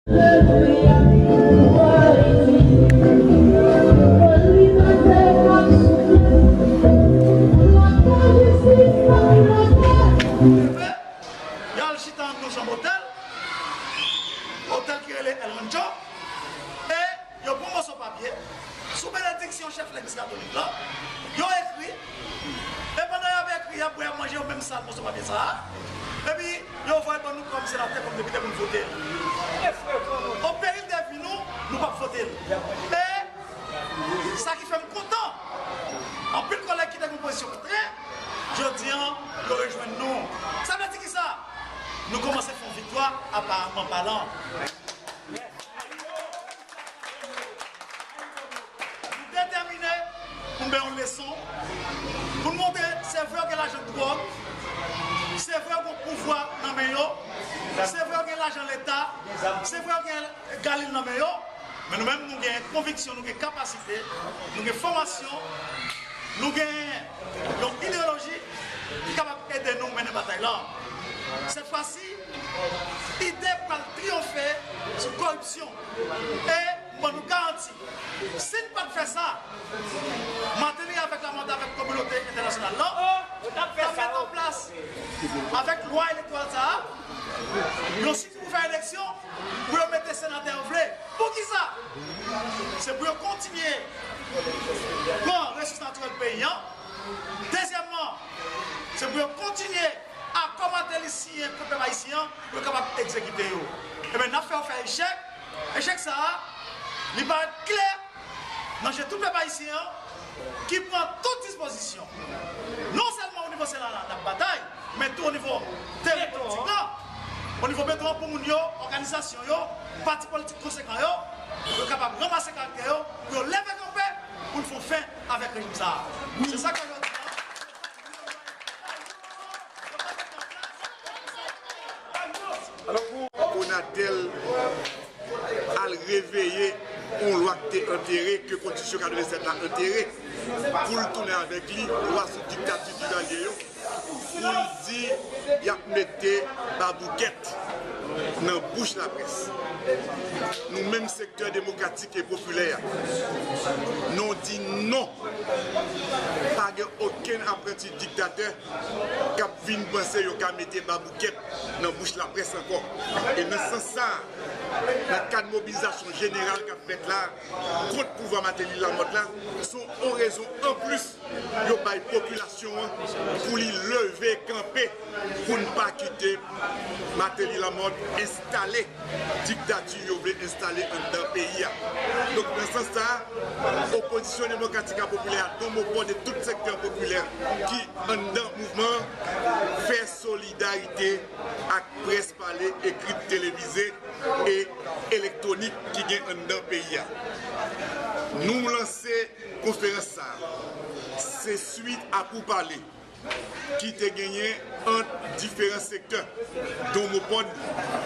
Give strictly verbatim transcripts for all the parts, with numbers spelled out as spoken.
Y al chita anndan yon chanm otèl, otèl ki rele El Rancho, e yo pran moso papye, sou benediksyon chèf legliz katolik la, yo ekri, e pandan y ap ekri, y ap bwè, y ap manje, yo menm sal moso papye sa a, epi yo voye ban nou kòm senatè, kòm depite pou n vote l. O peril de vi nou, nou p ap vote l. E sa ki fè m kontan, anpil kòlèg ki te gen pozisyon kontrè, jodi a, yo rejwenn nou. Sa vle di kisa? Nou kòmanse fè yon viktwa, aparaman palan. Nou detèmine pou n bay yon leson, pou n montre se vre yo gen lajan dwòg, se vre yo gen pouvwa nan men yo, se vre yo gen lajan leta, se vre yo gen galil nan men yo, men nou menm nou gen konviksyon, nou gen kapasite, nou gen fòmasyon, nou gen yon ideyoloji ki kapab ede nou mennen batay la. Sèt fwa si, ide pral triyonfe sou koripsyon. E m ban nou garanti, si n pa t fè sa, Martelly avèk Lamothe, avèk kominote entènasyonal la, t ap met an plas, avèk lwa elektoral sa a, yon siti pou fè eleksyon, pou yo mete senatè yo vle. Poukisa? Se pou yo kontinye pran resous natirèl peyi a. Dezyèmman, se pou yo kontinye akò Martelly siyen kont pèp ayisyen an, pou yo kapab egzekite yo. Ebyen, n ap fè yo fè echèk. Echèk sa a, li parèt klè nan je tout pèp ayisyen an, ki pran tout dispozisyon. Non sèlman o nivo Sena la, n ap batay, men tou o nivo teren politik la, o nivo beton an, pou moun yo, òganizasyon yo, pati politik konsekan yo, pou yo kapab ranmase karaktè yo, pou yo leve kanpe, pou n fè yon fen avèk rejim sa a. Se sa k fè jodi a. Konatel al reveye yon lwa ki te antere, ke konstitisyon katrevennsèt la antere, pou l tounen avèk li, lwa sou diktati Divalye yo, pou l di y ap mete baboukèt nan bouch laprès. Nou menm sektè demokratik e popilè a, nou di non. Pa gen okenn apranti diktatè k ap vin panse yo ka mete baboukèt nan bouch laprès ankò. E nan sans sa a, nan kad mobilizasyon jeneral k ap fèt la kont pouvwa Martelly Lamothe la, se yon rezon anplis yo bay popilasyon an pou li leve kanpe, pou n pa kite Martelly Lamothe enstale diktati yo vle enstale anndan peyi a. Donk, nan sans sa a, opozisyon demokratik ak popilè a, Donmopod e tout sektè popilè ki anndan mouvman an, fè solidarite ak près pale, ekri, televize e elektwonik ki gen anndan peyi a. Nou lanse konferans sa a. Se swit a poupale ki te genyen ant diferan sektè, Donmopod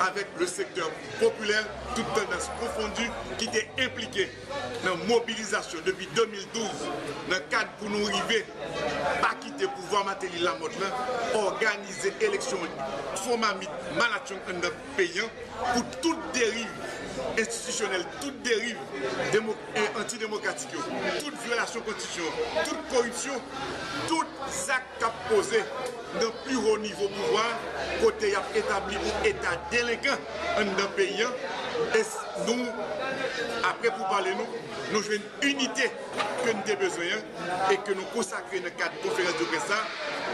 avèk le sektè popilè, tout tandans konfondi, ki te enplike nan mobilizasyon depi de mil douz, nan kad pou nou rive pa kite pouvwa Martelly Lamothe lan òganize eleksyon fon mamit malatchong anndan peyi a, pou tout deriv enstitisyonèl, tout deriv demo-, e, antidemokratik yo, tout vyolasyon konstitisyon, tout koripsyon, tout zak k ap poze nan pi wo nivo pouvwa a, kote y ap etabli yon eta delenkan anndan peyi a. E s-, nou, apre poupale nou, nou jwenn inite ke n te bezwen an e ke nou konsakre nan kad konferans de près la,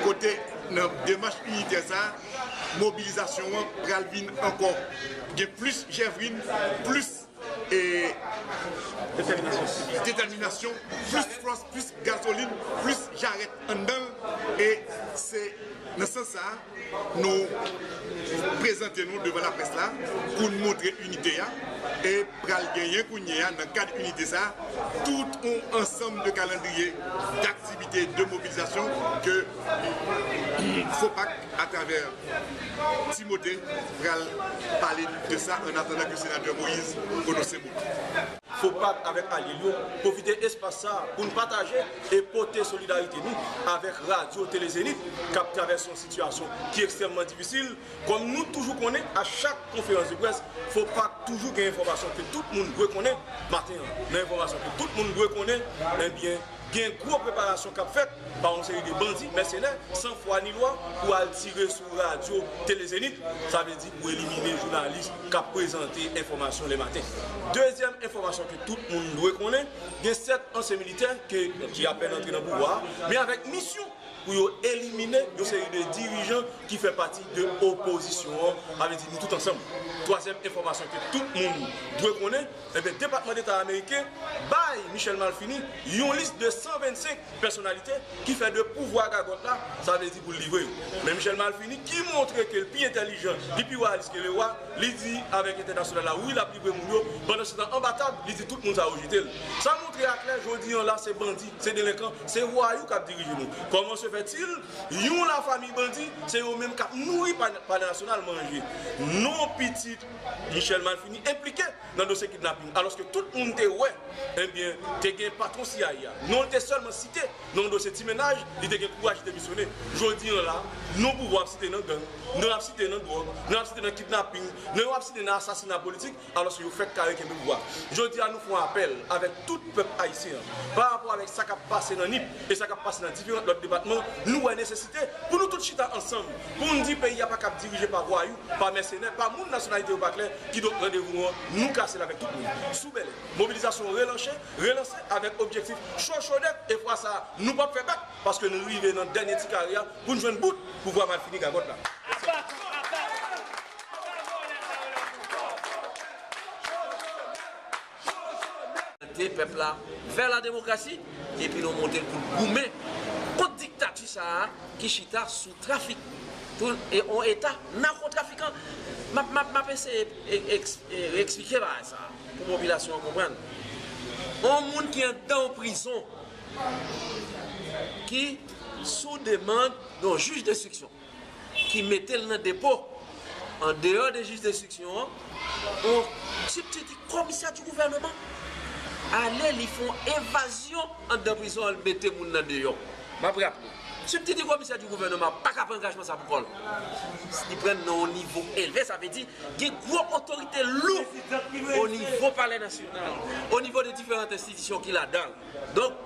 kote nan demach initè sa a, mobilizasyon an pral vin ankò gen plis jèvrin, plis, e, detèminasyon, plis fòs, plis gazolin, plis jarèt anndan l. E se nan sans sa a, nou prezante nou devan laprès la pou n montre inite a. E pral genyen kounye a, nan kad inite sa a, tout yon ansanm de kalandriye daktivite de mobilizasyon ke FOPAK, atravè Timote, pral pale de sa, an atandan ke senatè Moïse pwononse mo l. FOPAK avèk alye l yo pwofite espas sa a pou n pataje e pote solidarite nou avèk Radyo Tele Zenith k ap travèse Se yon sitiyasyon ki ekstrèmman difisil. Kòm nou toujou konnen, a chak konferans de près, fò pa toujou gen enfòmasyon ke tout moun dwe konnen maten an. Nan enfòmasyon ke tout moun dwe konnen, ebyen, gen gwo preparasyon k ap fèt pa yon seri de bandi, mèsenè, san fwa ni lwa, pou al tire sou radyo Tele Zenith. Sa vle di pou elimine jounalis k ap prezante enfòmasyon lè maten. Dezyèm enfòmasyon ke tout moun dwe konnen, gen sèt ansyen militè ke, ki apèn antre nan pouvwa a, men avèk misyon pou yo elimine yon seri de dirijan ki fè pati de opozisyon an, sa vle di nou tout ansanm. Twazyèm enfòmasyon ke tout moun dwe konnen, ebyen, Depatman Deta ameriken bay Michel Malfini yon lis de san vennsenk pèsonalite ki fè de pouvwa gagòt la, sa vle di pou l livre yo. Men Michel Malfini, ki montre ke l pi entèlijan, li pi wayalis ke lewa, li di avèk entènasyonal la, wi, l ap livre moun yo. Pandansetan, anba tab, li di tout moun sa yo jete l. Sa montre aklè, jodi an la, se bandi, se delenkan, se vwayou k ap dirije nou. Kòman se fètil, yon lafanmi bandi, se yo menm k ap nouri pa-, Palè Nasyonal manje? Non, pitit Michel Malfini enplike nan dosye kidnaping, alòske tout moun te wè, ebyen, te gen patwon C I A a. Non, l te sèlman site nan yon dosye ti mennaj, li te gen kouraj, li demisyone. Jodi an la, non pouvwa ap site nan gang, non ap site nan dwòg, non ap site nan kidnaping, non ap site nan asasina politik, alòske yo fèk kare kenbe pouvwa. Jodi a, nou fè yon apèl avèk tout pèp ayisyen an, pa rapò avèk sa k ap pase nan Nip e sa k ap pase nan diferan lòt depatman, nou wè nesesite pou nou tout chita ansanm, pou n di peyi a pa kab dirije pa vwayou, pa mèsenè, pa moun nasyonalite yo pa klè, kidonk randevou an, nou kase l avèk tout moun. Sou Bèlè, mobilizasyon an relanse, relanse avèk objektif cho cho nèt, e fwa sa a, nou p ap fè bak, paske nou rive nan dènye ti kare a pou n jwenn bout pouvwa malfini gagòt la. Te pèp la vè la demokrasi, epi nou monte l pou l goumen kont diktati sa a ki chita sou trafik. Tou, e, yon eta nakotrafikan. M ap, m ap, m ap eseye e, eks-, e, eksplike bagay sa a pou popilasyon an konprann. Yon moun ki anndan yon prizon, ki sou demann yon jij denstriksyon, ki mete l nan depo, andeyò de jij denstriksyon an, yon sibtiti komisè di gouvènman ale, li fè yon evazyon anndan prizon an, li mete moun nan deyò. M ap raple, sibtiti komisè di gouvènman pa ka pran angajman sa pou kò l. Li pran l nan yon nivo elve, sa vle di gen gwo otorite lou o nivo Palè Nasyonal, o nivo de diferan enstitisyon ki ladan l. Donk,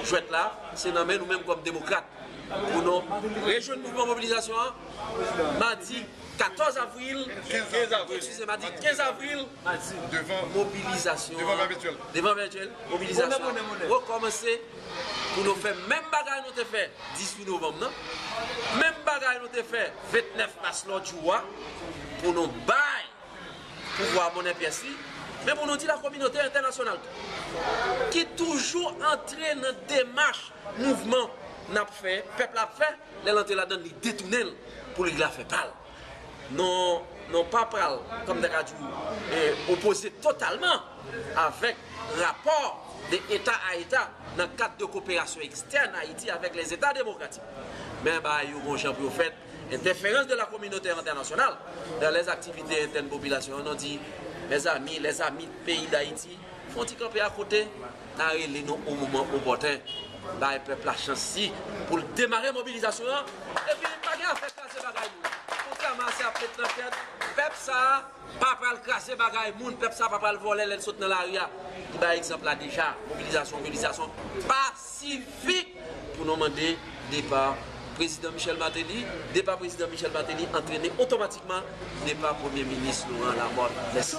jwèt la, se nan men nou menm kòm demokrat. Pou nou rejwenn mouvman mobilizasyon an, madi katòz avril, kenz avril, eskize, madi kenz avril, devan, mobilizasyon devan an, Pèpetyèl. Devan Pèpetyèl, mobilizasyon an rekòmanse pou nou fè menm bagay nou te fè dizuit novanm nan, menm bagay nou te fè vennèf mas lòt jou a, pou nou bay pouvwa a monnen pyès li, men pou nou di lakominote entènasyonal tou, ki toujou antre nan demach mouvman n ap fè, pèp la ap fè, lè l antre ladan l, li detounen l pou lig la fè pa l. Nou, nou pa pral, kòm m ta ka di w, e, opoze totalman avèk rapò de eta a eta nan kad de koperasyon ekstèn Ayiti avèk lèzeta demokratik. Men bagay yo gon jan pou yo fèt, entèferans de la kominote entènasyonal dans les activités internes popilasyon an, nou di, mezanmi, lèzanmi peyi Dayiti, fè yon ti kanpe akote, n a rele nou o moman opòten. Bay pèp la chans li pou l demare mobilizasyon an, epi pa gen afè kraze bagay moun. Kontrèman a sa y ap met nan tèt, pèp sa a pa pral kraze bagay moun, pèp sa a pa pral vòlè lè l sot nan lari a. Li bay egzanp la deja, mobilizasyon, mobilizasyon pasifik pou nou mande depa Prezidan Michel Martelly, depa Prezidan Michel Martelly antrene otomatikman depa Premye Minis Laurent Lamothe. Mèsi.